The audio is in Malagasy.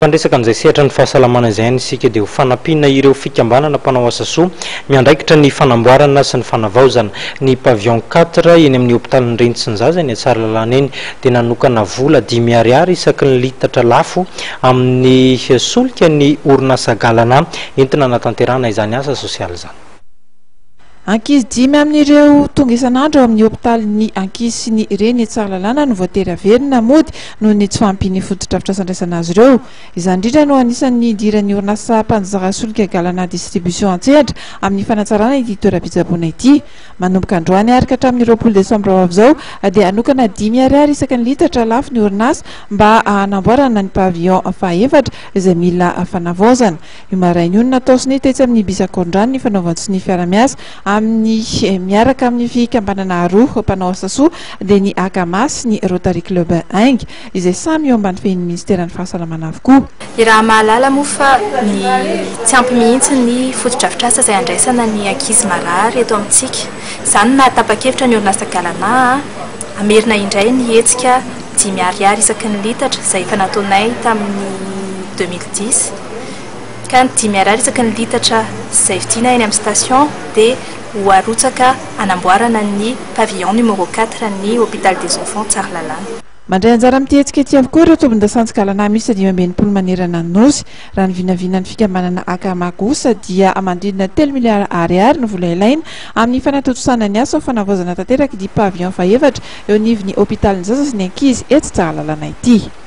Mpandresaka an'izay sehatra ny fahasalamana izay any isika dia ho fanampiana ireo fikambanana mpanao asa soa miandraikitra ny fanamboarana sy ny fanavaozana ny pavillon 4 eny amin'ny hopitalin'ny reny sy ny zaza eny Tsaralalàna eny dia nanokana vola 5 ariary isaky ny litatra lafo amin'ny solika ny orinasa Galana entina anatanterahana izany asa sosialy izany. Ankizy dimy amin'ireo tonga isan'andro ao amin'ny hopitalin'ny ankizy sy ny reny Tsaralalàna no voatery averina mody noho ny tsy fahampian'ny fotodrafitrasa andraisana azy ireo. Izany indrindra no anisan'ny nidiran'ny orinasa mpanjara solika Galana Distribution an-tsehatra amin'ny fanatsarana ity toeram-pitsaboana ity. Manomboka androany ary ka hatramin'ny 20 desambra ho avy izao dia hanokana 5 ariary isaky ny litatra lafo ny orinasa mba hanamboarana ny pavillon fahaefatra izay mila fanavaozana. Io maraina io no natao sonia tetsy amin'ny Bisakondrano ny fanaovan-tsonia fiara-miasa amin'ny miaraka amin'ny fikambanana roa mpanao asa soa dia ny Akama sy ny Rotary Club Ainga izay samy eo ambany fehin'ny ministeran'ny fahasalamana avokoa. Raha mahalala moa fa ny tsy ampy mihitsy ny fotodrafitrasa izay andraisana ny ankizy marary eto amintsika. Izany no nahatapa-kevitra ny orinasa Galana hamerina indray ny hetsika 5 ariary isaky ny litatra izay efa nataonay tamin'ny 2010, ka ny 5 ariary isaky ny litatra izay vidiana eny amin'ny station dia ho arotsaka hanamboarana ny pavillon numéro 4 ny hôpital des enfants Tsaralalàna. Mandray anjara amin'ity hetsika ity avokoa ireo tobin-dasantsy Galana miisa 65 manerana ny nosy. Raha ny vinavinan'ny fikambanana Akama kosa dia manodidina 3 miliara ariary ny vola ilaina amin'ny fanatontosana ny asa ho fanavaozana tanteraka ity pavillon fahefatra eo anivon'ny hopitalin'ny zaza sy ny ankizy etsy Tsaralalàna ity.